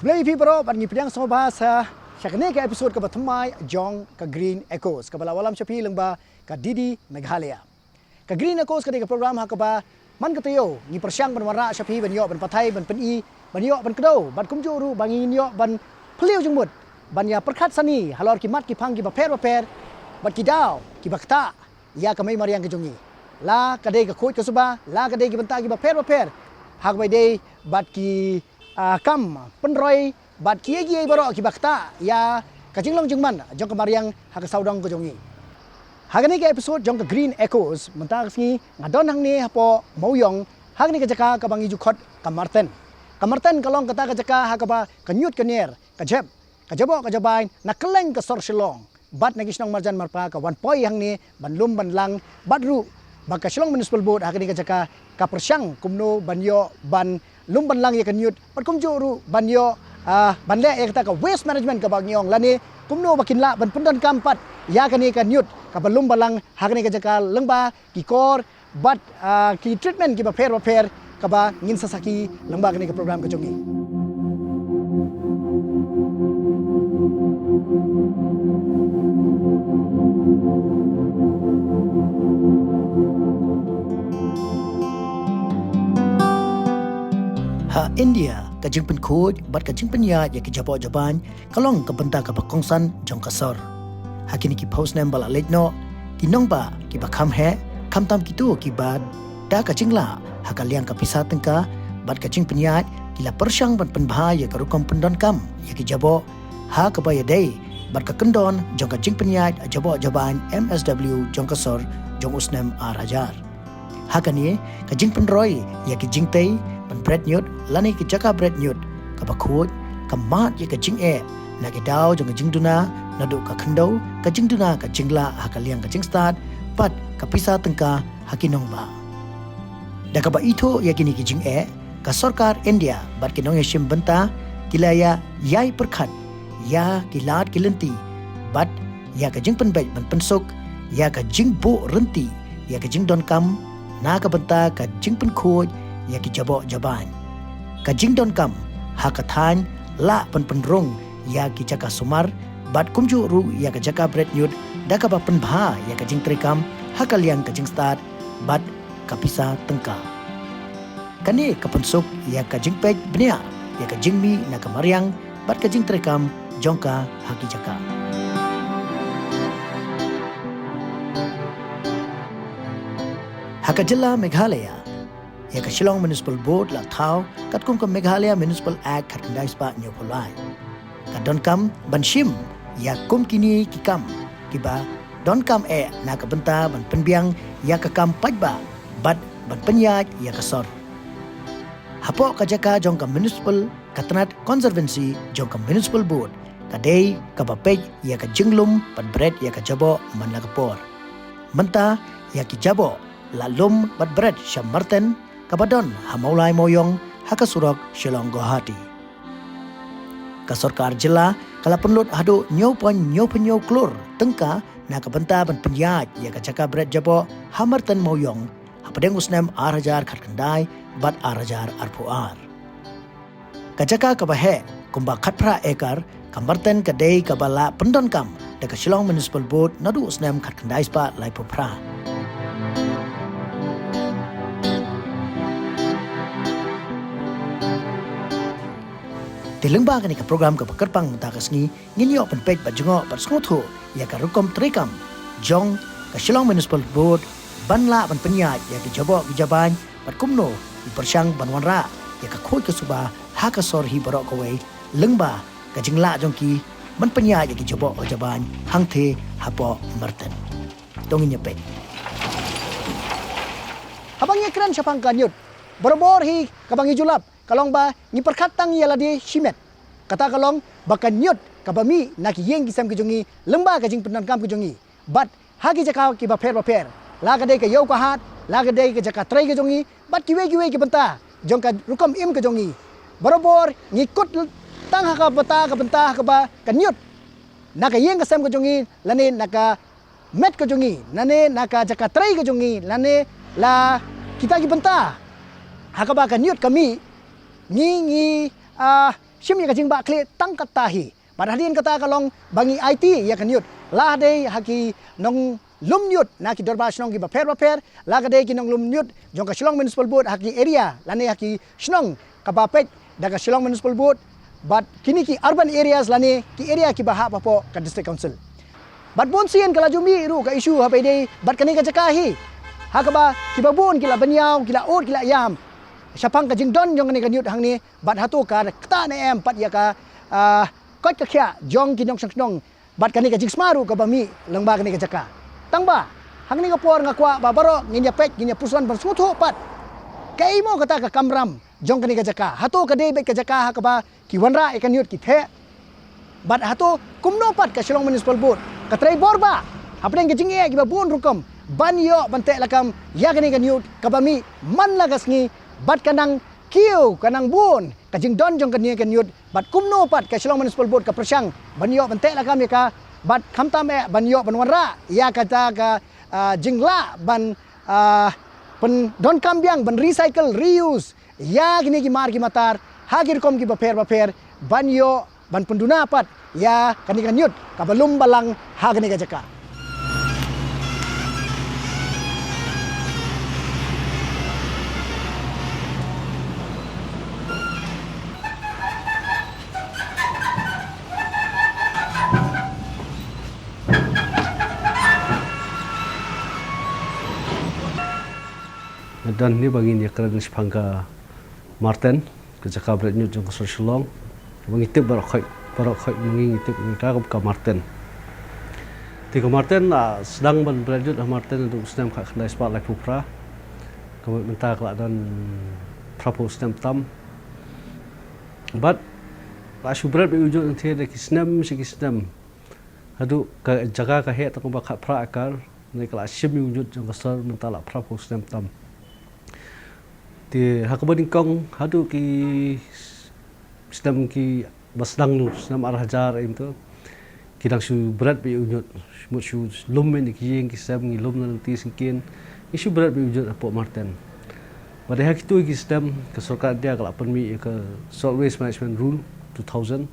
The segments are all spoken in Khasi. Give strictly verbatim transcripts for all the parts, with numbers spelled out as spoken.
Khublei phi baroh bad ngi pdiang sngewbha sha kane ka episode kaba thymmai jong ka Green Echoes kaba la wallam sha phi lyngba ka D D Meghalaya. Ka Green Echoes ka dei ka program ha kaba man ka taïew ngi pyrshang ban wanrah sha phi ban ïoh ban pathai ban pyni ban ïoh ban kdew bad kumjuh ruh ba ngin ïoh ban phylliew jingmut ban ïa pyrkhat sani halor ki mat ki phang kiba pher ba pher bad ki daw kiba ktah ïa ka mei mariang ka jong ngi. La ka dei ka khuid ka suba, la ka dei ki bynta kiba pher ba pher ha kaba dei bad ki kam pynroi bad kiei kiei baroh kiba ktah ïa ka jinglong jingman jong ka mariang ha ka sawdong ka jong ngi. Ha kane ka episode jong ka Green Echoes mynta ka sngi nga don hangne hapoh Mawïong ha kane ka jaka kaba ngi ju khot ka Marten. Ka Marten ka long kata ka jaka ha kaba ka ñiut ka ñier, ka jep, ka jaboh ka jabain na kylleng ka sor Shillong bad na ki shnong marjan marpa ka wan poi hangne ban lum ban lang bad ruh ba ka Shillong Municipal Board ha kane ka jaka ka pyrshang kumno ban ïoh ban lum ban lang ïa ka ñiut bad kumjuh ruh ban ïoh ban leh ïa kata ka waste management kaba ngi ong lane kumno ba kin lah ban pyndonkam pat ïa kane ka ñiut kaba lum ba lang ha kane ka jaka lyngba ki kor bad ki treatment kiba pher ba pher kaba ngin sa sakhi lyngba kane ka program ka jong ngi. Ha India ka jingpynkhuid bad ka jingpynïaid ïa ki jaboh jabain ka long ka bynta kaba kongsan jong ka sor. Ha kine ki phew snem ba la leit noh ki nongbah kiba kham heh khamtam kito kiba da ka jinglah ha ka liang ka pisa tyngka bad ka jingpynïaid ki la pyrshang ban pynbha ïa ka rukom pyndonkam ïa ki jaboh ha kaba ïadei bad ka kyndon jong ka jingpynïaid jaboh jabain M S W jong ka sor jong u snem ar hajar. Ha kane ka jingpynroi ïa ki jingtei ban bret ñiut lane ki jaka bret ñiut kaba khuid ka mad ïa ka jingeh na ki daw jong ka jingduna naduh ka khyndew ka jingduna ka jinglah ha ka liang ka jingstad bad ka pisa tyngka ha ki nongbah. Da kaba ithuh ïa kine ki jingeh ka sorkar India bad ki nongïashim bynta ki la ïa ïai pyrkhat ïa ki lad ki lynti bad ïa ka jingpynbeit ban pynsuk ïa ka jingbuh rynti ïa ka jingdonkam na ka bynta ka jingpynkhuid ïa ki jaboh jabain. Ka jingdonkam ha ka thaiñ lah ban pynrung ïa ki jaka sumar bad kumjuh ruh ïa ka jaka bret ñiut da kaba pynbha ïa ka jingtreikam ha ka liang ka jingstad bad ka pisa tyngka. Kane ka pynsuk ïa ka jingpeit bniah ïa ka jingmih na ka mariang bad ka jingtreikam jong ka ha ki jaka. Ha ka jylla Meghalaya ïa ka Shillong Municipal Board la thaw katkum ka Meghalaya Municipal Act khatkhyndai spah hynñiewphew lai. Ka donkam ban shim ïa kum kine ki kam kiba donkam eh na ka bynta ban pynbiang ïa ka kam paidbah bad ban pynïaid ïa ka sor. Hapoh ka jaka jong ka municipal ka tnat conservancy jong ka municipal board ka dei kaba peit ïa ka jinglum bad bret ïa ka jaboh man la ka por. Mynta ïa ki jaboh la lum bad bret sha Marten kaba don ha Mawlai Mawïong ha ka surok Shillong Guwahati. Ka sorkar jylla ka la pynlut haduh hynñiew point hynñiewphew hynñiew klur tyngka na ka bynta ban pynïaid ïa ka jaka bret jaboh ha Marten Mawïong hapdeng u snem ar hajar khatkhyndai bad ar hajar arphew ar. Ka jaka kaba heh kumba khatphra ekar ka Marten ka dei kaba la pyndonkam da ka Shillong Municipal Board naduh u snem khatkhyndai spah laiphew phra. Te lyngba kane ka program kaba kyrpang mynta ka sngi ngin ïoh pynpeit bad jngoh bad sngewthuh ïa ka rukom treikam jong ka Shillong Municipal Board ban lah ban pynïaid ïa ki jaboh ki jabain bad kumno ki pyrshang ban wanrah ïa ka khuid ka suba ha ka sor hi baroh kawei lyngba ka jinglah jong ki ban pynïaid ïa ki jaboh ka jabain hangtei hapoh Marten. To ngin ïa peit. Haba ngi kren shaphang ka ñiut, barabor hi kaba ngi ju lap ka long ba ngi pyrkhat tang ïa lade shimet. Kata ka long ba ka ñiut kaba mih na ki ïing ki sem ki jong ngi lyngba ka jingpyndonkam ki jong ngi bad ha ki jaka kiba pher ba pher, la ka dei ka ïew ka hat, la ka dei ka jaka trei ka jong ngi bad kiwei kiwei ki bynta jong ka rukom im ka jong ngi. Barabor ngi kut tang ha ka bynta, ka bynta ha kaba ka ñiut na ka ïing ka sem ka jong ngi lane na ka met ka jong ngi lane na ka jaka trei ka jong ngi lane la kita ki bynta ha kaba ka ñiut ka mih, ngi ngi ah Shim ïa ka jingbakla tang katta hi. Bad hadien kata ka long ba ngi aiti ïa ka niut. La dei ha ki nonglum niut na ki dorbar shnong kiba pher bapher, la ka dei ki nonglum niut jong ka Shillong Municipal Board ha ki area lane ha ki shnong kaba peit da ka Shillong Municipal Board, bad kine ki urban areas lane ki area kiba hap hapoh ka District Council. Bad bun sien ka la ju mih ruh ka issue haba ïadei bad kane ka jaka hi, ha kaba kiba bun ki la bynñiaw, ki la ud, ki la ïam shaphang ka jingdon jong kane ka niut hangne. Bad hato ka ktah ne em pat ïa ka, ah, koit ka khiah jong ki nongshong shnong bad kane ka jingsma ruh kaba mih lyngba kane ka jaka. Tangba hangne ka por nga kwah ba baroh ngin ïa peit, ngin ïa pyrshang ban sngewthuh pat kaei mo kata ka kamram jong kane ka jaka. Hato ka dei beit ka jaka ha kaba ki wanrah ïa ka niut ki theh? Bad hato kumno pat ka Shillong Municipal Board ka trei bor ba hapdeng ka jingeh kiba bun rukom ban ïoh ban teh lakam ïa kane ka niut kaba mih man la ka sngi, bad ka nang kiew, ka nang bun ka jingdon jong kane ka niut, bad kumno pat ka Shillong Municipal Board ka pyrshang ban ïoh ban teh lakam ïa ka, bad khamtam eh ban ïoh ban wanrah ïa kata ka, ah, jinglah ban, ah, pyndonkam biang, ban recycle, reuse ïa kine ki mar ki matar ha ki rukom kiba pher bapher, ban ïoh ban pynduna pat ïa kane ka niut kaba lum balang ha kane ka jaka. Nga don hangne ba ngin ïakren shaphang ka Marten, ka jaka bret ñiut jong ka sor Shillong. Ba ngi tip baroh khoit, baroh khoit ma ngi, ngi tip ïa ka kum ka Marten. Te ka Marten la sdang ban bret ñiut ha Marten haduh u snem khatkhyndai spah laiphew phra. Ka mut mynta ka la don phraphew snem tam. Bad la shu bret beit ïa u ñiut hangtei da ki snem sha ki snem. Haduh ka jaka ka heh tang ba khatphra akar, ne ka la shim ïa u ñiut jong ka sor mynta la phraphew snem tam. Te ha kaba nyngkong haduh ki snem kiba sdang, u snem ar hajar, ym to, ki dang shu bret beit ïa u ñiut, mut shu lum ïa ki ïing ki sem, ngi lum na lynti syngkien, ngi shu bret beit ïa u ñiut hapoh Marten. Bad ha kito ki snem ka sorkar India ka la pynmih ïa ka Solid Waste Management Rule two thousand.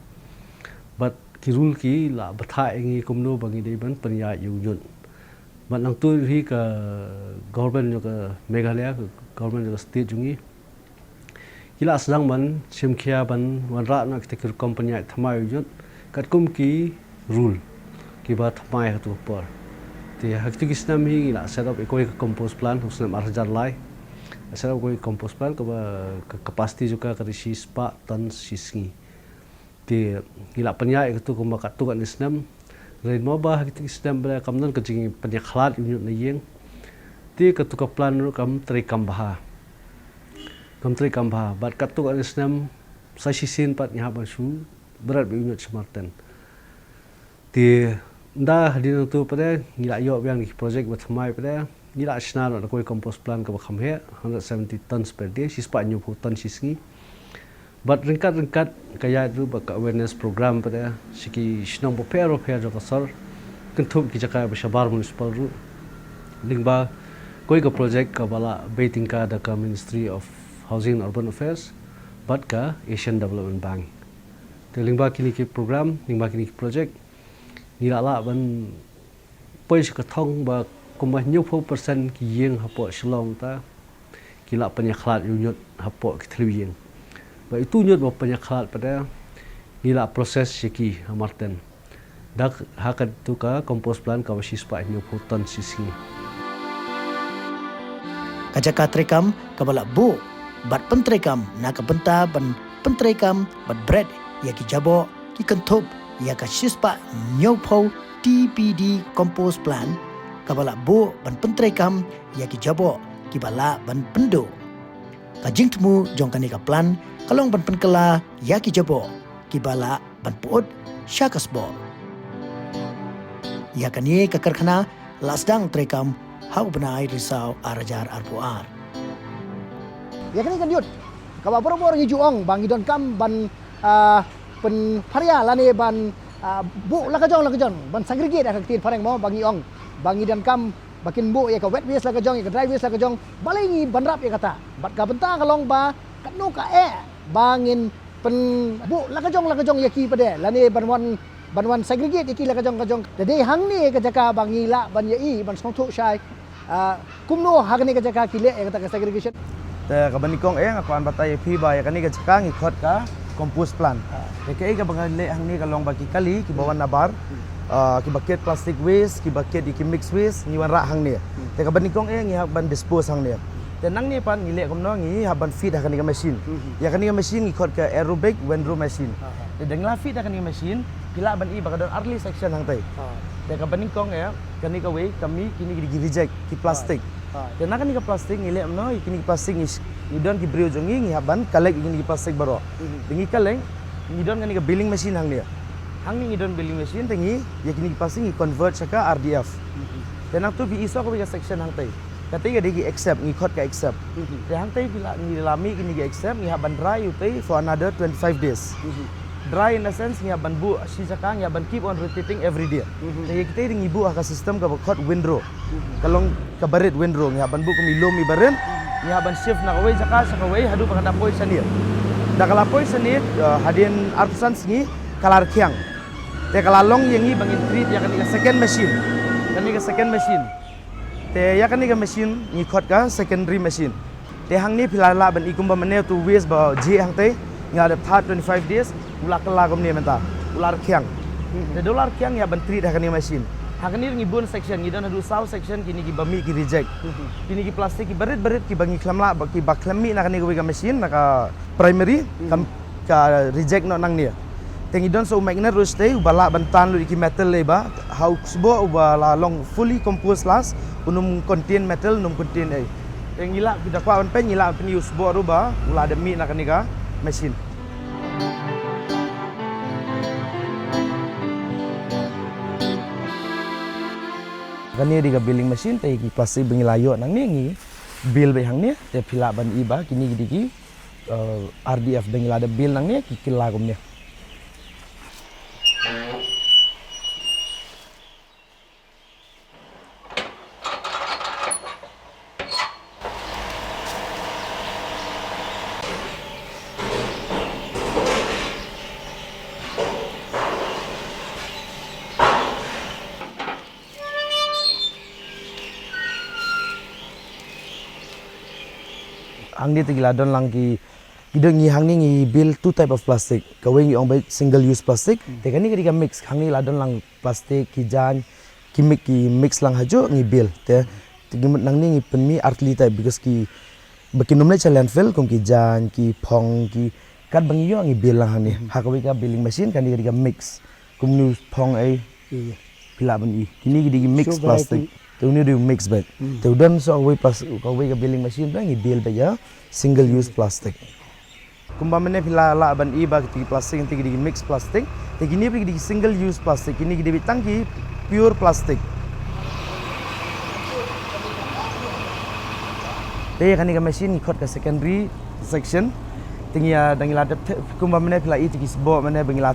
Bad ki rule ki la bthah ïa ngi kumno ba ngi dei ban pynïaid ïa u ñiut. Bad nangta hi ka government jong ka Meghalaya, ka government jong ka state jong ngi, ki la sdang ban shim khia ban wanrah noh kita ki rukom pynïaid thymmai ïa u ñiut katkum ki rule kiba thymmai ha kato ka por. Te ha kito ki snem hi ngi la set up ïa kawei ka compost plant, u snem ar hajar lai. Set up kawei ka compost plant kaba ka capacity jong ka ka dei shispah ton shi sngi. Te ngi la pynïaid ïa kato kumba katto katne snem. Hynrei mo ba ha kito ki snem ba kam don ka jingpynïakhlad ïa u ñiut na ïing, te kato ka plant ruh kam treikam bha. Kam treikam bha. Bad katto katne snem sa shisien pat ngi hap ban shu bret beit ïa u ñiut sha Marten. Te ynda hadien nangto pat de ngi la ïoh biang da ki project ba thymmai pat de, ngi la shna noh da kawei compost plant kaba kham heh, hundred seventy tons per day, shispah hynñiewphew ton shi sngi. Bad ryngkat ryngkat ka ïaid ruh bad ka awareness program pat de sha ki shnong bapher bapher jong ka sor, kynthup ki jaka ba shabar municipal ruh. Lyngba kawei ka project kaba la bei tyngka da ka Ministry of Housing and Urban Affairs bad ka Asian Development Bank. Te lyngba kine ki program, lyngba kine ki project, ngi la lah ban poi sha ka thong ba kumba hynñiewphew percent ki ïing hapoh Shillong ta ki la pynïakhlad ïa u ñiut hapoh ki thliew ïing. Bad ito u ñiut ba pynïakhlad pat de ngi la process ïa ki ha Marten da ha kato ka compost plant kaba shispah hynñiewphew ton shi sngi. Ka jaka treikam kaba la buh bad pyntreikam na ka bynta ban pyntreikam bad bret ïa ki jaboh ki kynthup ïa ka shispah hynñiewphew T P D compost plant kaba la buh ban pyntreikam ïa ki jaboh kiba lah ban pynduh. Ka jingthmu jong kane ka plant ka long ban pynkylla ïa ki jaboh kiba lah ban pyut sha ka sboh. Ïa kane ka karkhana la sdang treikam ha u bnai Risaw ar hajar arphew ar. Ïa kane ka niut kaba barabor ngi ju ong ba ngi donkam ban, ah, pynpharia lane ban, ah, buh la ka jong la ka jong, ban segregate ha ka ktien phareng mo, ba ngi ong ba ngi donkam ba kin buh ïa ka wet waste la ka jong, ïa ka dry waste la ka jong, balei ngi bynrap ïa kata? Bad ka bynta ka long ba katno ka eh ba ngin Pynbuh la ka jong la ka jong ïa ki pat de, lane ban wan, ban wan segregate ïa ki la ka jong ka jong. Te dei hangne ka jaka ba ngi lah ban ïa i ban sngewthuh shai. Ah, kumno ha kane ka jaka ki leh ïa kata ka segregation. Te kaba nyngkong eh nga kwah ban batai ïa phi ba ïa kane ka jaka ngi khot ka compost plant. Ah. Te kaei kaba nga leh hangne ka long ba ki kali kiba wan nabar, ah, kiba kit plastic waste, kiba kit ïa ki mix waste, ngi wanrah hangne. Hmm. Te kaba nyngkong eh ngi hap ban dispose hangne. Te nangne pat ngi leh kumno, ngi hap ban feed ha kane ka machine. Hmm. Ïa kane ka machine ngi khot ka aerobic windrow machine. Ah, ah. Te da ngi la feed ha kane ka machine, phi lah ban i ba ka don ar tylli section hangtai. Ah. Te kaba nyngkong eh, kane kawei ka mih kine ki dei ki reject, ki plastic. Ah. Te na kane ka plastic ngi leh kumno, ïa kine ki plastic ngi, ngi don ki briew jong ngi, ngi hap ban collect ïa kine ki plastic baroh. Mhm. Te ngi collect, ngi don kane ka baling machine hangne. Hangne ngi don baling machine, te ngi, ïa kine ki plastic ngi convert sha ka R D F. Mhm. Te nangta phi i sa kawei ka section hangtai. Katei ka dei ki except, ngi khot ka except. Mhm. Te hangtai phi lah, ngi la mih kine ki except, ngi hap ban dry ïa utei for another twenty-five days. Mhm. Dry in the sense, ngi hap ban buh shi jaka, ngi hap ban keep on rotating every day. Mhm. Te ïa kitei ngi buh ha ka system kaba khot windrow. Mhm. Ka long kaba rit windrow, ngi hap ban buh kum i lum iba rit, ngi hap ban shift na kawei jaka sha kawei haduh ba ka da poi shane. Da ka la poi shane, eh, hadien arphew san sngi ka la rkhiang. Te ka la long ïa ngi ba ngin treat ïa kane ka second machine. Kane ka second machine. Te ïa kane ka machine ngi khot ka secondary machine. Te hangne phi la lah ban i kumba mynne utu waste ba jhieh hangtei, ngi la dep thad twenty-five days, u la kylla kumne mynta, u la rkhiang. Mhm. Te da u la rkhiang ngi hap ban treat ha kane ka machine. Ha kane ngi bun section, ngi don haduh saw section kine kiba mih ki reject. Mhm. Kine ki plastic kiba rit barit kiba ngi khlem lah, ba kiba khlem mih na kane kawei ka machine, na ka primary, Mhm. kam ka reject noh nangne. Te ngi don sa u magnet ruh shatei uba lah ban tan lut ïa ki metal lei ba ha u sboh uba la long fully compost last, un ym contain metal, un ym contain ei. Te ngi lah, phi da kwah ban peit, ngi lah ban pyni u sboh ruh ba u la dep mih na kane ka machine. Kane dei ka baling machine, te ki plastic ba ngi la ïoh nangne ngi bale beit hangne, te phi lah ban i ba kine ki dei ki eh, R D F ba ngi la dep bale nangne ki kylla kumne. Hangne te ki la don lang ki, ki don, ngi hangne ngi bale two type of plastic. Kawei ngi ong ba single use plastic. Hmm. Te kane ka dei ka mix. Hangne la don lang plastic, ki jaiñ, ki mix, ki mix lang hajuh ngi bale. Te, te ngi mut nangne ngi pynmih ar tylli type because ki, ba kin ym leit sha landfill kum ki jaiñ, ki phong, ki, katba ngi ïoh ngi bale lang hangne. Hmm. Ha kawei ka baling machine kane ka dei ka mix. Kum une u phong ei. Ïa, ïa. Phi lah ban i. Kine ki dei ki mix plastic. Te une u dei u mix beit. Hmm. Te u don sa kawei plas-, kawei ka baling machine ba ngi bale beit ïa single use plastic. Kumba mynne phi la lah ban i ba ki plastic, te ki dei ki mix plastic. Te kine ki dei ki single use plastic. Kine ki dei beit tang ki pure plastic. Te kane ka machine ngi khot ka secondary section. Te ngi, ah, da ngi la dep the-, kumba mynne phi la i te ki sboh mynne ba ngi la,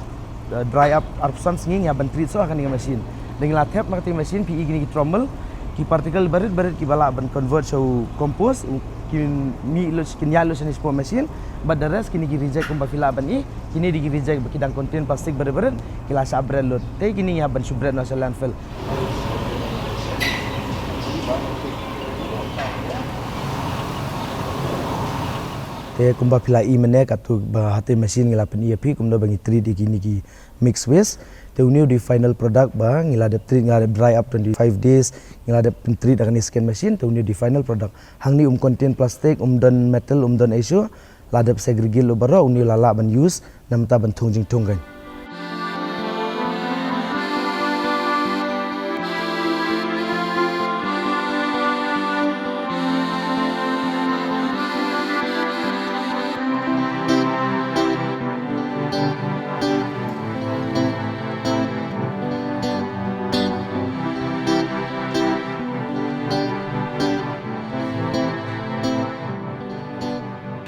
eh, dry up arphew san sngi ngi hap ban treat shuh ha kane ka machine. Da ngi la thep na kata ka machine phi i kine ki trommel, ki particle barit barit kiba lah ban convert sha u compost, u kin mih lut, kin ïaid lut shane shapoh machine, bad the rest kine ki reject kumba phi lah ban i, kine dei ki reject ba ki dang contain plastic barit barit, ki la shah bret lut. Te kine ngi hap ban shu bret noh sha landfill. Te kumba phi la i mynne katto ba ha te machine ngi la pyni ïa phi kumno ba ngi treat ïa kine ki mix waste. Te une u dei final product ba ngi la dep treat, ngi la dep dry up twenty-five days, ngi la dep treat ha kane second machine, te une u dei final product. Hangne um contain plastic, um don metal, um don ei shuh, la dep segregate lut baroh, une u la lah ban use, namar ban thung jingthung kan.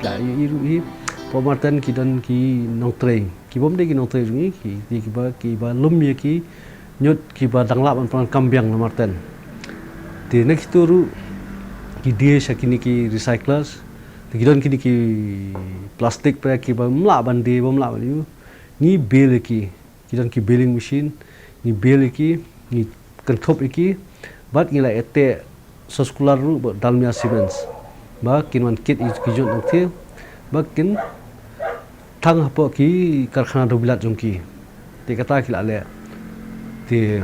Ka i ruh i, hapoh Marten ki don ki nongtrei. Ki bym dei ki nongtrei jong ngi, ki, ki, kiba, kiba lum ïa ki ñiut kiba dang lah ban pynlong kam biang na Marten. Te na kito ruh ki die sha kine ki recyclers. Ki don kine ki plastik para ki bym lah ban die, bym lah ban ïoh. Ngi bale ïa ki. Ki don ki baling machine, ngi bale ïa ki, ngi kynthup ïa ki, bad ngi la ïateh sa skullar ruh bad Dalmia Cements. Ba kin wan kit ïa ki jot nangta, ba kin thang hapoh ki karkhana dewbilat jong ki. Te kata ki la leh. Te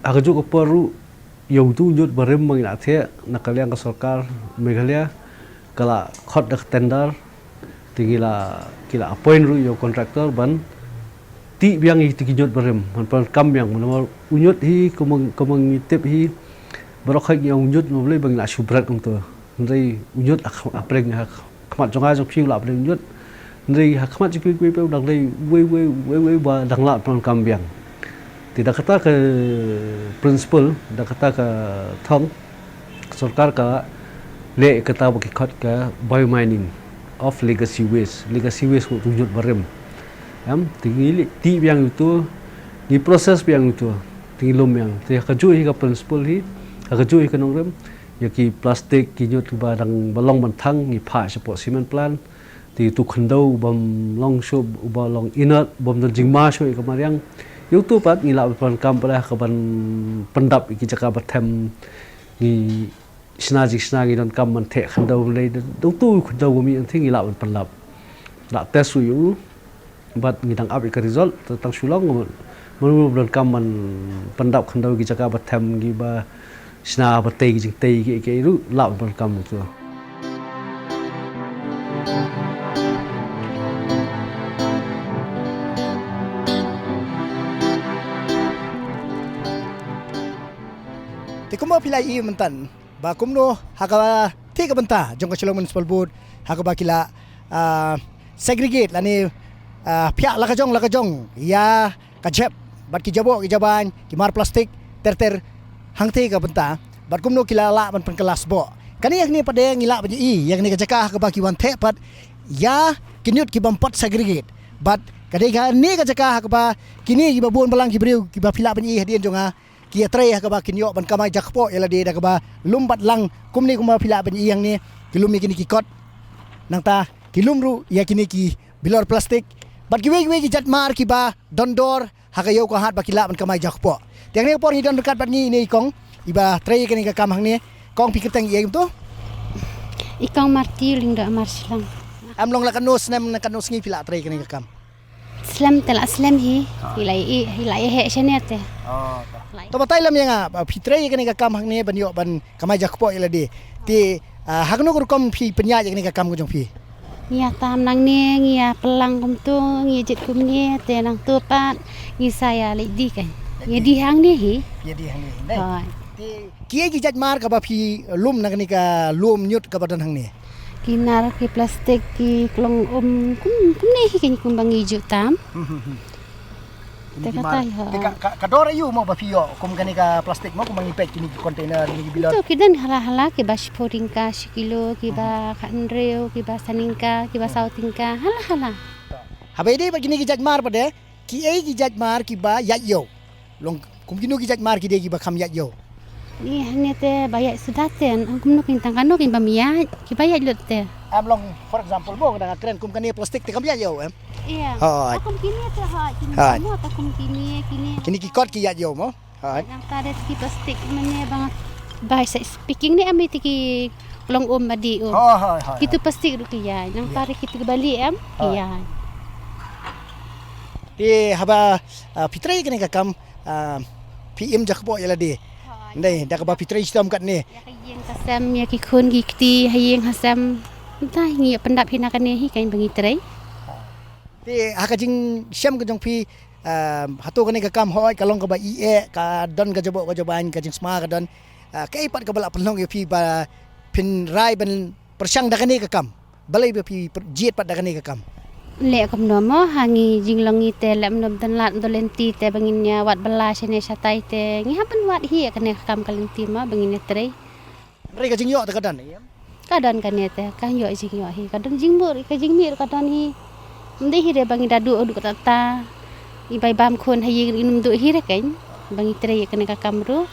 ha kajuh ka por ruh, ïa utu u ñiut barim ba ngi la theh na ka liang ka sorkar Meghalaya, ka la khot da ka tender, te ngi la, ki la appoint ruh ïa u contractor ban tih biang ïa kito ki ñiut barim, ban pyndonkam biang, namar u ñiut hi, kumba, kumba ngi tip hi, baroh khoit ngi ong u ñiut, namar balei ba ngi la shu bret kumto. Hynrei u ñiut ha, ha pdeng, ha khmat jong nga jong phi u la pdeng u ñiut. Hynrei ha khmat jong kiwei kiwei pat u dang dei uwei uwei, uwei uwei ba dang lah pyndonkam biang. Te da kata ka principle, da kata ka thong, ka sorkar ka leh kata ba ki khot ka biomining of legacy waste. Legacy waste, utu u ñiut barim. Em, te ngi leh tih biang utu, ngi process biang utu, te ngi lum biang. Te ha kajuh hi ka principle hi, ha kajuh hi ka nongrim, ïa ki plastik, ki ñiut kiba dang, ba long ban thang, ngi phah shapoh cement plant. Te utu u khyndew u bym long shuh, u ba long inert, u bym don jingma shuh ïa ka mariang. Ïa utu pat ngi lah ban pyndonkam pat ha kaban pyndap ïa ki jaka ba them, ngi shna jingshna, ngi donkam ban theh khyndew, lei da utu u khyndew ba mih nangta ngi lah ban pyndap. La test ruh ïa u, bad ngi dang ap ïa ka result, te tang shu long, mano ba donkam ban pyndap khyndew ïa ki jaka ba them, kiba shna ba tei ki jingtei kiei kiei ruh lah ban pyndonkam utu. Te kumba phi la ïohi mynta ba kumno ha ka thik ka bynta jong ka Shillong Municipal Board ha kaba ki la, ah, segregate lane, ah, phiah la ka jong la ka jong ïa ka jhep bad ki jaboh ki jabain, ki mar plastik ter ter hangtei ka bynta, bad kumno ki la lah ban pynkylla sboh. Kane hangne pat de ngi lah ban ïohi ïa kane ka jaka ha kaba ki wan theh pat ïa ki ñiut ki bym pat segregate. Bad ka dei kane ka jaka ha kaba kine kiba bun balang ki briew kiba phi lah ban ïohi hadien jong nga ki ïatrei ha kaba kin ïoh ban kamai jakpoh ïa lade da kaba lum bad lang kumne kumba phi lah ban ïohi hangne, ki lum ïa kine ki kot. Nangta ki lum ruh ïa kine ki bilor plastik bad kiwei kiwei ki jait mar kiba don dor ha ka ïew ka hat ba ki lah ban kamai jakpoh. Te hangne ka por ngi don ryngkat bad ngi ine i kong iba trei ïa kane ka kam hangne. Kong, phi kyrteng ïa i kumto? I kong Marti Lyngdoh Marshlang. Em long la katno snem ne katno sngi phi la trei ïa kane ka kam? Slem te la slem hi. Ah. Hi la i, hi la i heh shane te. Oh, ta. La i. To batai lem ïa nga, ba phi trei ïa kane ka kam hangne ban ïoh ban kamai jakpoh ïa lade. Te, ah, ha kano ka rukom phi pynïaid ïa kane ka kam ka jong phi? Ngi ïa tam nangne, ngi ïa plang kumto, ngi ïa jied kumne, te nangto pat ngi sa ïa leit die kan. Leit die. Ngi die hangne hi. Ïa die hangne hi. Hooid. Te kiei ki jait mar kaba phi lum na kane ka lum ñiut kaba don hangne? Ki nar, ki plastik, ki klong um, kum, kumne hi kein kumba ngi ju tam. Hmm, hmm, hmm. Te kata hi, ha. Te ka, ka, ka dor aïu mo ba phi ïoh kum kane ka plastik mo, kumba ngi peit kine ki container, kine ki bilor? Ito ki don hala hala, kiba shiphew tyngka shi kilo, kiba, hmm, khathynriew, kiba san tyngka, kiba, hmm, saw tyngka, hala hala. Haba ïadei bad kine ki jait mar pat de, kiei ki jait mar kiba ïaid ïew? Long kum kino ki jait mar ki dei kiba kham ïaid ïew? Ni hangne te ba ïaid suda te, ym kumno kein tang kano kein bym ïaid, kiba ïaid lut te. Em long, for example mo, nga dang kren kum kane plastik te kham ïaid ïew em? Ïa. Hooid. Kum kine te hooid, kine, hooid, mo, ta kum kine, kine. Kine ki kot ki ïaid ïew mo? Hooid. Nangta de ki plastik mane ba, ba sa speaking ne em, te ki klong um ba die um. Hooid, hooid, hooid. Kitu plastik ruh ki ïaid. Nangta, ïa, de kitu kiba lieh em, ki, hooid, ïaid. Te haba, ah, phi trei kane ka kam, ah, phi im jakpoh ïa lade. Hooid. Ndei, da kaba phi trei shitom katne. Ïa ka ïing ka sem, ïa ki khun ki kti ha ïing ha sem. Nta ngi ïa pyndap hi na kane hi kein ba ngi trei. Te ha ka jingshem ka jong phi, ah, hato kane ka kam hooid ka long kaba ïeh, ka don ka jaboh ka jabain, ka jingsma ka don, ah, kaei pat kaba la pynlong ïa phi ba phin rai ban pyrshang da kane ka kam? Balei ba phi pr-, jied pat da kane ka kam? Leh kumno mo, ha ngi jinglong ngi te leh kumno, don lad don lynti te ba ngin ïa wad bylla shane shatai te ngi hap ban wad hi ïa kane ka kam ka lynti mo ba ngin ïa trei. Hynrei ka jingïoh te ka don, em? Ka don kane te, ka ïoh jingïoh hi, ka don jingmut, ka jingmih ruh ka don hi. Ym dei hi re ba ngi da duh duh katta katta. I bai bam khun ha ïing ruh ngim duh hi re kein ba ngi trei ïa kane ka kam ruh.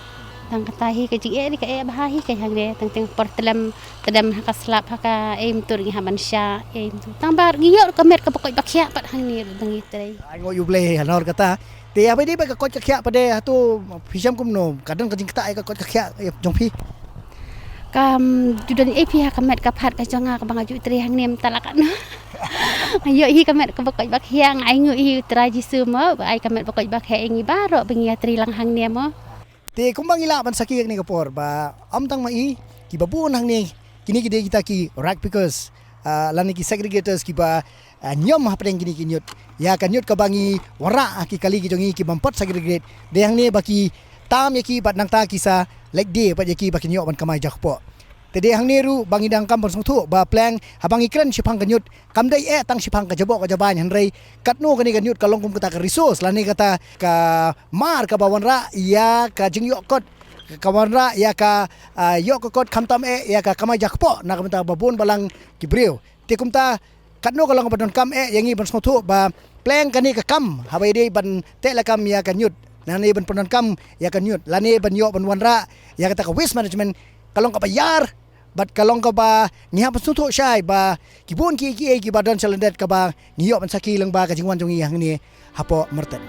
Tang kata hi ka jingeh ri ka eh bha hi ka hangne, tang teng por tlem tlem ha ka slap ha ka ei mynta ngi ha ban sha ei mynta. Tang ba ngi ïoh ka met kaba koit ba khiah pat hangne ruh dang ïa trei. Ai ngu ïu blei ha nor kata. Te ïa ba dei ba ka koit ka khiah pat de hato phi shem kumno ka don ka jingkata ïa ka koit ka khiah ïa jong phi. Kam ju don ei phi ha ka met ka phat ka jong nga kaba nga ju trei hangne mynta la katno. Nga ïoh hi ka met kaba koit ba khiah, nga ai nguh hi u Trai Jisu mo ba ai ka met ba koit ba khiah ïa ngi baroh ba ngi ïa trei lang hangne mo. Te kumba ngi lah ban sakhi ha kane ka por ba ym tang ma i kiba bun hangne kine ki dei kita ki rag pickers, ah, lane ki segregators kiba, ah, ñiom hapdeng kine ki ñiut. Ïa ka ñiut kaba ngi wanrah ha ki kali ki jong ngi ki bym pat segregate. Dei hangne ba ki tam ïa ki bad nangta ki sa leit die bad ïa ki ba kin ïoh ban kamai jakpoh. Te dei hangne ruh ba ngi donkam ban sngewthuh ba pleng haba ngi kren shaphang ka ñiut kam dei eh tang shaphang ka jaboh ka jabain, hynrei katno kane ka ñiut ka long kum kata ka resource lane kata ka mar kaba wanrah ïa ka jingïoh kot, ka wanrah ïa ka, ah, ïoh ka kot khamtam eh ïa ka kamai jakpoh na ka bynta ba bun balang ki briew. Te kumta katno ka long ba donkam eh ïa ngi ban sngewthuh ba pleng kane ka kam haba ïadei ban teh lakam ïa ka ñiut lane ban pyndonkam ïa ka ñiut lane ban ïoh ban wanrah ïa kata ka waste management ka long kaba ïar bad ka long kaba ngi hap ban sngewthuh shai ba ki bun ki ki ei kiba don sha lyndet kaba ngi ïoh ban sakhi lyngba ka jingwan jong ngi hangne hapoh Myrten.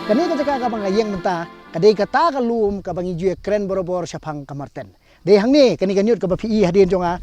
Kane ka jaka kaba nga ïeng mynta ka dei kata ka lum kaba ngi ju ïa kren borabor shaphang ka Myrten. Dei hangne kane ka ñiut kaba phi i hadien jong nga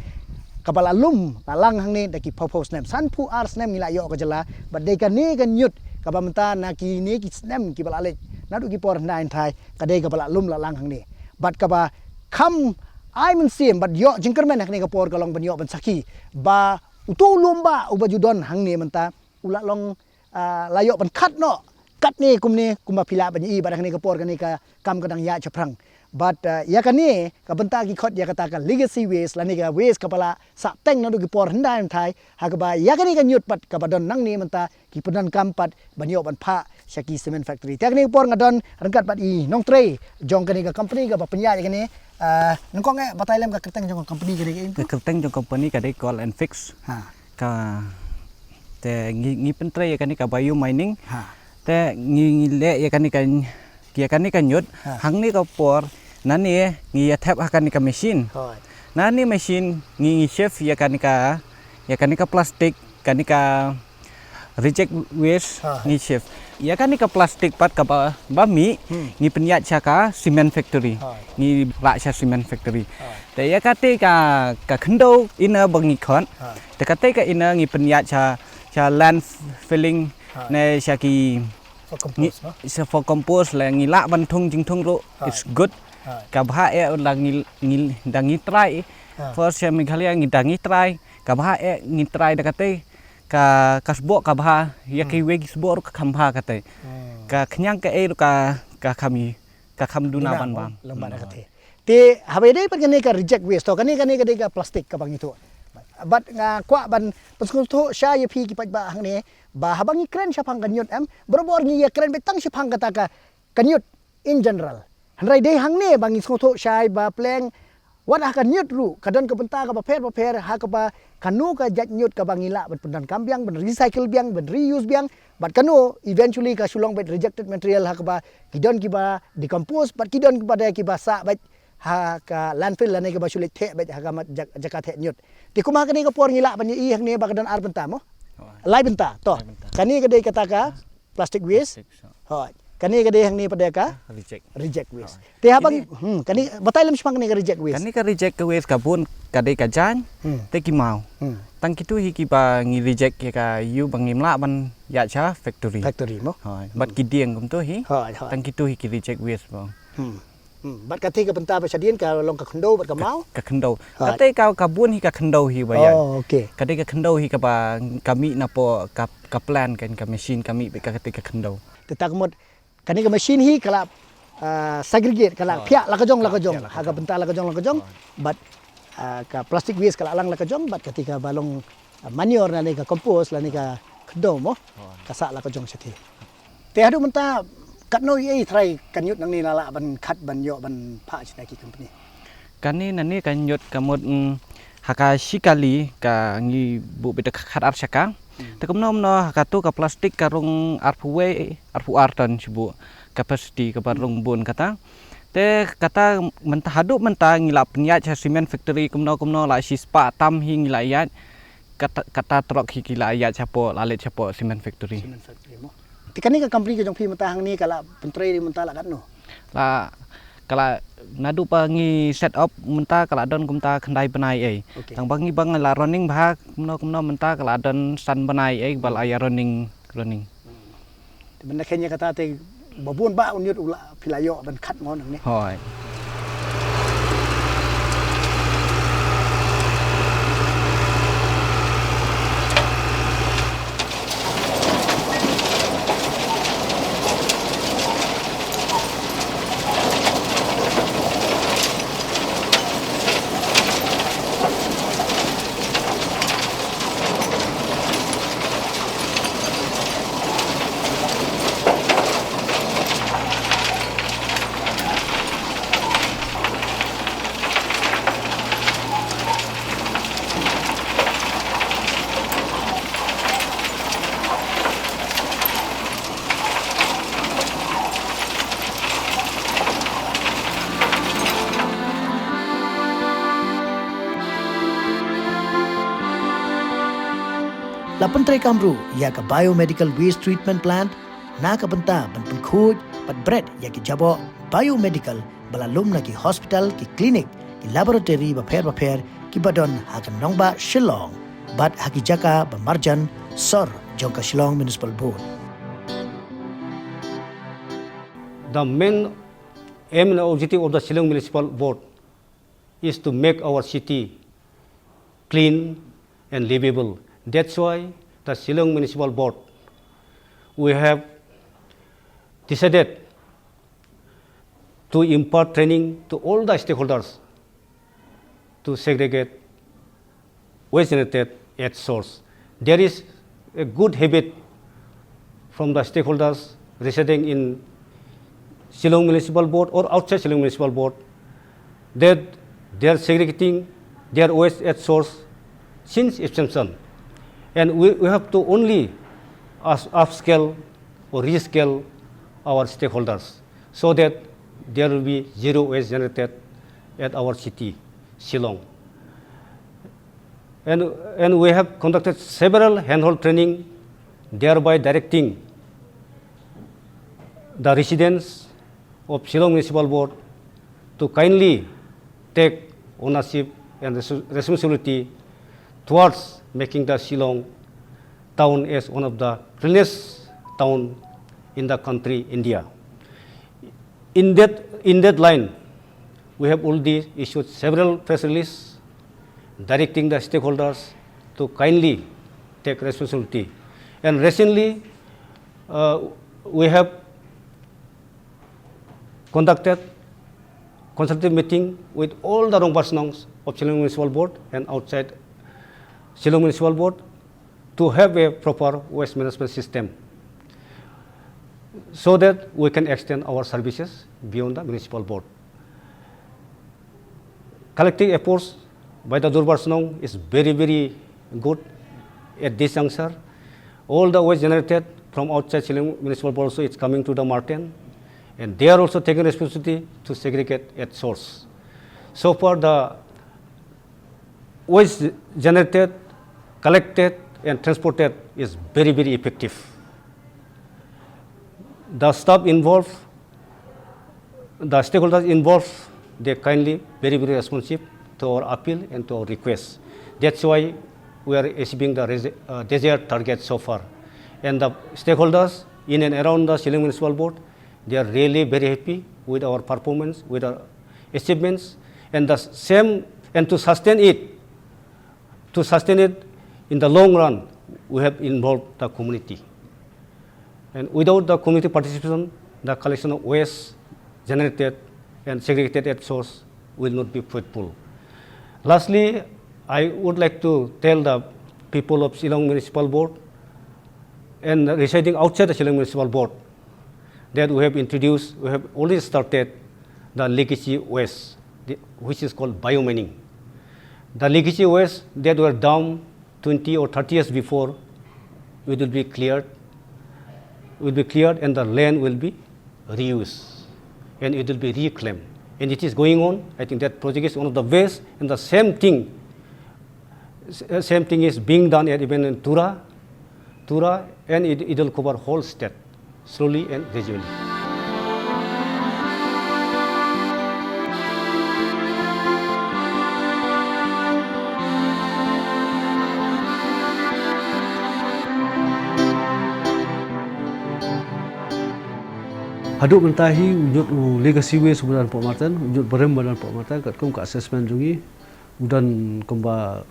kaba la lum la lang hangne da ki phew phew snem, sanphew ar snem ngi la ïoh ka jylla. Bad dei kane ka ñiut kaba mynta na kine ki snem kiba la leit naduh ki por hyndai hynthai ka dei kaba la lum la lang hangne. Bad kaba kham ai mynsiem bad ïoh jingkyrmen ha kane ka por ka long ban ïoh ban sakhi ba uto u lum ba uba ju don hangne mynta u la long, ah, la ïoh ban khat noh katne kumne kumba phi lah ban ïohi bad ha kane ka por kane ka kam ka dang ïaid shaphrang. Bad, ah, ïa kane ka bynta ki khot ïa kata ka legacy waste lane ka waste kaba la sah teng naduh ki por hyndai hynthai ha kaba ïa kane ka ñiut pat kaba don nangne mynta ki pyndonkam pat ban ïoh ban phah sha ki cement factory. Te ha kane ka por nga don ryngkat bad i nongtrei jong kane ka company kaba pynïaid ïa kane, ah, nyngkong eh batai lem ka kyrteng jong ka company ka dei ka im tu? Ka kyrteng jong company ka dei Call and Fix. Ha. Ka te ngi ngi pyntrei ïa kane ka bio mining. Ha. Te ngi ngi leh ïa kane ka ïa kane ka ñiut. Ha. Hangne ka por nane ngi ïa thep ha kane ka machine. Hooid. Nane machine ngi ngi shift ïa kane ka ïa kane ka plastic kane ka reject waste. Ha. Ngi shift ïa kane ka plastic pat kaba ba mih. Hmm. Ngi pynïaid sha ka cement factory. Hooid. Ngi lah sha cement factory. Hooid. Te ïa kata ka ka khyndew ina ba ngi khot. Hooid. Te kata ka ina ngi pynïaid sha sha landfilling. Hooid. Ne sha ki for compost, no? Sha for compost la ngi lah ban thung jingthung ruh. Hooid. It's good. Hooid. Ka bha eh la ngi ngi da ngi try. Hooid. For sha Meghalaya ngi da ngi try. Ka bha eh ngi try da kata ka ka sboh ka bha ïa ki wei ki sboh ruh ka kham bha kata. Hmm. Ka khñiang ka ei ruh ka ka kham i ka kham duna ban bam. Lem bad kata. Te haba ïadei bad kane ka reject waste to kane kane ka dei ka plastic kaba ngi tuh. Bad nga kwah ban pynsngewthuh shai ïa phi ki paidbah hangne ba haba ngi kren shaphang ka ñiut em barabor ngi ïa kren beit tang shaphang kata ka ka ñiut in general. Hynrei dei hangne ba ngi sngewthuh shai ba pleng wat ha ka ñiut ruh ka don ka bynta kaba pher bapher ha kaba kano ka jait ñiut kaba ngi lah ban pyndonkam biang ban recycle biang ban reuse biang bad kano eventually ka shu long beit rejected material ha kaba ki don kiba decompose bad ki don kiba dei kiba sah beit ha ka landfill lane kiba shu leit theh beit ha ka mat jak- jaka theh ñiut. Te kumba ha kane ka por ngi lah ban ïohi hangne ba ka don ar bynta mo? Lai bynta to. Lai bynta. Kane ka dei kata ka plastic waste. Plastic, so. Hooid. Kane ka dei hangne pat ka reject. Reject waste. Hooid. Te haba kane, hmm, kane batai lem shaphang kane ka reject waste. Kane ka reject ka waste ka bun ka dei ka jaiñ. Hmm. Te ki maw. Hmm. Tang kitu hi kiba ngi reject ïa ka ïu ba ngim lah ban ïaid sha factory. Factory mo. Hoi. Bad ki dieng kumtu hi. Hoi, hoi. Tang kitu hi ki reject waste mo. Hmm. Hmm. Bad kata ka bynta ba shadien ka long ka khyndew bad ka maw? Ka khyndew. Hoi. Kata ka, ka bun hi ka khyndew hi ba ïa. Oh, okay. Kata ka khyndew hi kaba ka mih napoh ka, ka plant kan, ka machine ka mih bad ka kata ka khyndew. Te ta ka mut kane ka machine hi ka la, ah, segregate, ka la phiah la ka jong, la ka jong. Ha ka bynta la ka jong, la ka jong. Bad, ah, ka plastic waste ka la lang la ka jong, bad kata kaba long, ah, manure lane ka compost lane ka khyndew mo. Ka sah la ka jong shathie. Te haduh mynta katno ei ei trai kan ïoh nangne la lah ban khat ban ïoh ban phah sha ki company. Kane nangne kan ïoh ka mut, mm, ha ka shi kali ka ngi buh beit da khatar shaka. Hmm. Te kumno kumno ha katu ka plastik ka rung arphew wei, arphew ar ton shu buh capacity kaba rung bun kata. Te kata mynta haduh mynta ngi la pynïaid sha cement factory kumno kumno la shispah tam hi ngi la ïaid. Kata, kata trok hi ki la ïaid shapoh, la leit shapoh cement factory. Cement factory mo. Te kane ka company ka jong phi mynta hangne ka la pyntrei ri mynta la katno? La, ka la naduh ba ngi set up mynta ka la don kumta khyndai bnai ei. Okay. Tang ba ngi ba ngi la running bha kumno kumno mynta ka la don san bnai ei ba la ïa running, running. Hmm. Te mynta kane kata te ba bun ba u ñiut u la phi la ïoh ban khat mo nangne. Hoi. La pyntreikam ruh ïa ka Biomedical Waste Treatment Plant na ka bynta ban pynkhuid bad bret ïa ki jaboh biomedical ba la lum na ki hospital, ki klinik, ki laboratory bapher bapher kiba don ha ka nongbah Shillong bad ha ki jaka ba marjan sor jong ka Shillong Municipal Board. The main aim and objective of the Shillong Municipal Board is to make our city clean and livable. That's why the Shillong Municipal Board, we have decided to impart training to all the stakeholders to segregate waste generated at source. There is a good habit from the stakeholders residing in Shillong Municipal Board or outside Shillong Municipal Board that they are segregating their waste at source since inception. And we, we have to only us-, upscale or rescale our stakeholders so that there will be zero waste generated at our city, Shillong. And, and we have conducted several handhold training, thereby directing the residents of Shillong Municipal Board to kindly take ownership and res-, responsibility towards making the Shillong town as one of the cleanest town in the country, India. In that, in that line, we have already issued several press releases directing the stakeholders to kindly take responsibility. And recently, uh, we have conducted consultative meeting with all the Rangbah Shnongs of Shillong Municipal Board and outside Shillong Municipal Board to have a proper waste management system so that we can extend our services beyond the municipal board. Collective efforts by the Durbar Shnong is very, very good at this juncture. All the waste generated from outside Shillong Municipal Board also is coming to the Marten, and they are also taking responsibility to segregate at source. So far, the waste generated, collected, and transported is very, very effective. The staff involved, the stakeholders involved, they kindly, very, very responsive to our appeal and to our request. That's why we are achieving the res- uh, desired target so far. And the stakeholders in and around the Shillong Municipal Board, they are really very happy with our performance, with our achievements, and the same, and to sustain it, to sustain it in the long run, we have involved the community. And without the community participation, the collection of waste generated and segregated at source will not be fruitful. Lastly, I would like to tell the people of Shillong Municipal Board and residing outside the Shillong Municipal Board that we have introduced, we have already started the legacy waste, the- which is called biomining. The legacy waste that were dumped twenty or thirty years before, it will be cleared, will be cleared, and the land will be reused, and it will be reclaimed. And it is going on. I think that project is one of the best, and the same thing, s- uh, same thing is being done at even in Tura, Tura, and it, it will cover whole state, slowly and gradually. Haduh mynta hi u ñiut u legacy waste u ba don hapoh Marten, u ñiut barim ba don hapoh Marten, katkum ka assessment jong ngi, u don kumba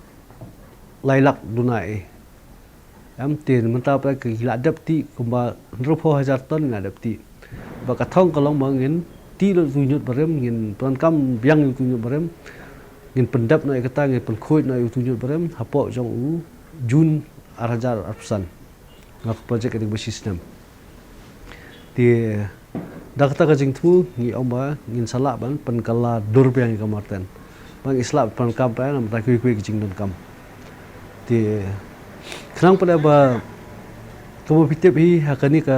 lai lak duna eh. Em, te mynta pat ki la dep tih kumba hynriewphew hajar ton ngi la dep tih. Ba ka thong ka long ba ngin tih lut u ñiut barim, ngin pyndonkam biang ïa u ñiut barim, ngin pyndep noh ïa kata, ngin pynkhuid noh ïa u ñiut barim hapoh jong u June ar hajar arphew san. Nga ka project ka dei ba shi snem. Te da kata ka jingthmu ngi ong ba ngin sa lah ban pynkylla dur biang ïa ka Marten. Ba ngi sa lah pyndonkam pat namar ba kiwei kiwei ki jingdonkam. Te khnang pat ba kumba phi tip hi ha kane ka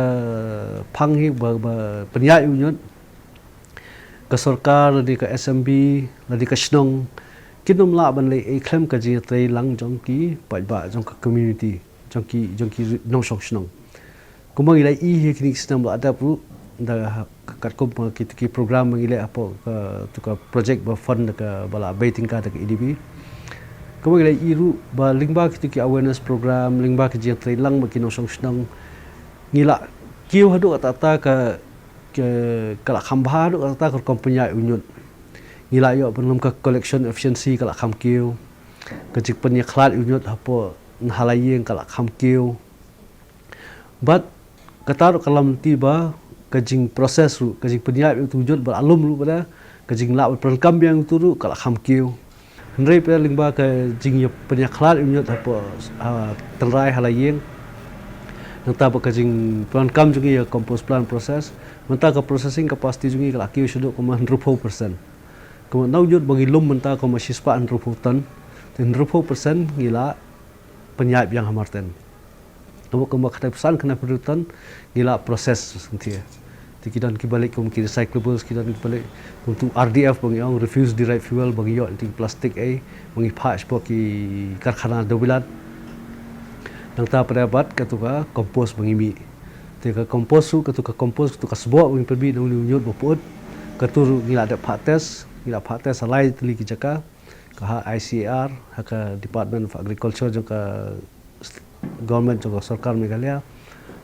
phang hi ba, ba pynïaid u ñiut, ka sorkar lane ka S M B lane ka shnong kin ym lah ban leh ei khlem ka jingïatreilang jong ki paidbah, jong ka community, jong ki, jong ki nongshong shnong. Kumba ngi la ïohi ha kine ki snem ba la dep ruh, da katkum ki, ki program ba ngi leh hapoh ka, tu ka project ba fund da ka, ba la bei tyngka da ka A D B. Kumba ngi la ïohi ruh ba lyngba kitu ki awareness program, lyngba ki jingïatreilang bad ki nongshong shnong, ngi la kiew haduh katta katta ka, ka, ka la kham bha haduh katta katta ka rukom pynïaid u ñiut. Ngi la ïoh ban lum ka collection efficiency ka la kham kiew. Ka jingpynïakhlad u ñiut hapoh na ha la ïing ka la kham kiew. Bad kata ruh ka lamti ba ka jingprocess ruh, ka jingpynïaid u ñiut bad alum ruh bad ka jinglah ban pyndonkam biang u ñiut ruh ka la kham kiew. Hynrei pat lyngba ka jingïapynïakhlad u ñiut hapoh, ha, tynrai ha la ïing, nangta bad ka jingpyndonkam jong ngi ïa compost plant process, mynta ka processing capacity jong ngi ka la kiew shaduh kumba hynriewphew percent. Kumba na u ñiut ba ngi lum mynta kumba shispah hynriewphew ton, te hynriewphew percent ngi la pynïaid biang ha Marten. Kumba, kumba khatsan khyndai phew ton ngi la process shyntia. Te ki don kiba leh kum ki recyclables, ki don kiba leh kum tu R D F ba ngi ong, refuse derived fuel, ba ngi ïoh na ki plastik ei ba ngi phah shapoh ki karkhana dewbilat. Nangta pat bad katu ka compost ba ngi mih. Te ka compost ruh, katu ka compost, katu ka sboh ba ngi pynmih na une u ñiut ba pyut, katu ruh ngi la dep phah test, ngi la phah test ha lai tylli ki jaka, ka ha I C A R, ha ka Department of Agriculture jong ka st-, government jong ka sorkar Meghalaya,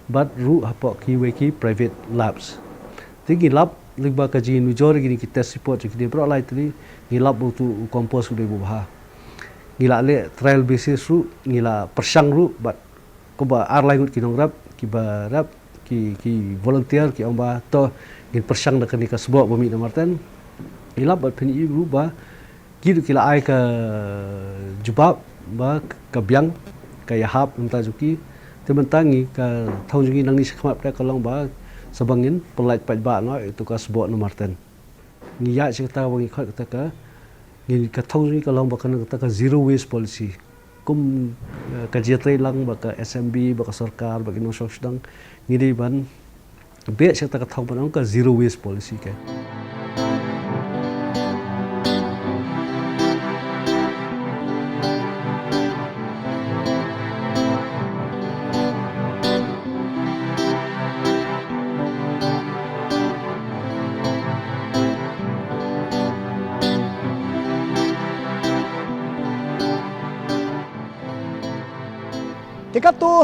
bad ruh hapoh kiwei ki private labs. Te ngi lap lyngba ka jingnujor ïa kine ki test report jong kine baroh lai tylli, ngi lap ba utu u compost u dei uba bha. Ngi la leh trial basis ruh, ngi la pyrshang ruh bad kumba ar lai ngut ki nongrep kiba rep, ki, ki volunteer, ki ong ba to ngin pyrshang da kane ka sboh ba mih na Marten. Ngi lap bad phin ïohi ruh ba ki ruh ki la ai ka jubab ba ka biang, ka ïahap na ka bynta jong ki. Te mynta ngi, ka thong jong ngi nangne shakhmat pat ka long ba sa ba ngin pynlait paidbah noh ïa utu ka sboh na Marten. Ngi ïaid sha kata ba ngi khot kata ka, ngi, ka thong jong ngi ka long ba kane kata ka zero waste policy. Kum, eh, ka jingïatreilang bad ka S M B, bad ka sorkar, bad ki nongshong shnong, ngi dei ban beh sha kata ka thong ba nang ka zero waste policy ka. Te katto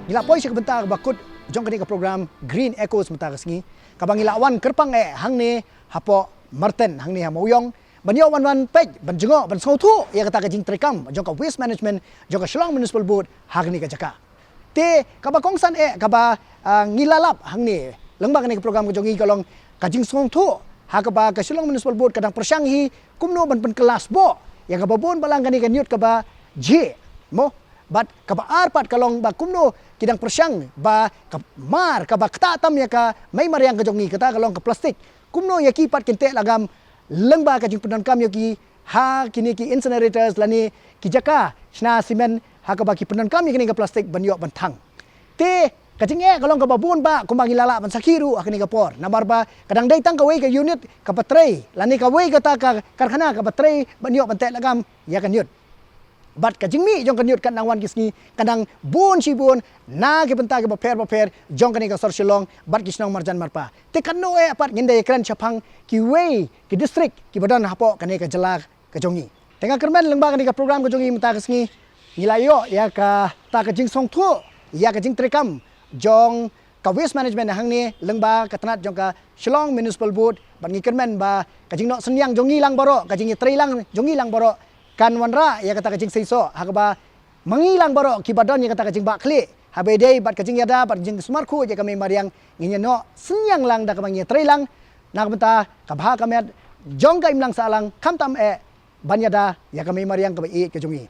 ngi la poi sha ka bynta kaba kut jong kane ka program Green Echoes mynta ka sngi, kaba ngi la wan kyrpang eh hangne hapoh Marten hangne ha Mawïong ban ïoh wan wan peit ban jngoh ban sngewthuh ïa kata ka jingtreikam jong ka waste management jong ka Shillong Municipal Board ha kane ka jaka. Te kaba kongsan eh kaba, ah, ngi la lap hangne lyngba kane ka program ka jong ngi ka long ka jingsngewthuh ha kaba ka Shillong Municipal Board ka dang pyrshang hi kumno ban pynkylla sboh ïa kaba bun balang kane ka ñiut kaba jhieh mo, bad kaba ar pat ka long ba kumno ki dang pyrshang ba ka mar kaba ktah tam ïa ka mei mariang ka jong ngi, kata ka long ka plastik, kumno ïa ki pat kin teh lagam lyngba ka jingpyndonkam ïa ki ha kine ki incinerators lane ki jaka shna simen ha kaba ki pyndonkam ïa kine ka plastik ban ïoh ban thang. Te ka jingeh ka long kaba bun bah kumba ngi la lah ban sakhi ruh ha kane ka por, namar ba ka dang dei tang kawei ka unit kaba trei lane kawei kata ka karkhana kaba trei ban ïoh ban teh lagam ïa ka ñiut. Bad ka jingmih jong ka ñiut ka nang wan ki sngi ka nang bun shibun na ki bynta kiba pher bapher jong kane ka sor Shillong bad ki shnong marjan marpa. Te katno eh pat ngin da ïakren shaphang kiwei ki district kiba don hapoh kane ka jylla ka jong ngi. Te nga kyrmen lyngba kane ka program ka jong ngi mynta ka sngi ngi la ïoh ïa kata ka jingsngewthuh ïa ka jingtreikam jong ka waste management hangne lyngba ka tnat jong ka Shillong Municipal Board, bad ngi kyrmen ba ka jingnoh synñiang jong ngi lang baroh, ka jingïatreilang jong ngi lang baroh kan wanrah ïa kata ka jingseisoh ha kaba ma ngi lang baroh kiba don ïa kata ka jingbahkhlieh haba ïadei bad ka jingïada bad jingsumar khuid ïa ka mei mariang, ngin ïanoh synñiang lang da kaba ngi ïatreilang na ka bynta ka bha ka miat jong ka imlang sahlang, khamtam eh ban ïada ïa ka mei mariang kaba ïeit ka jong ngi.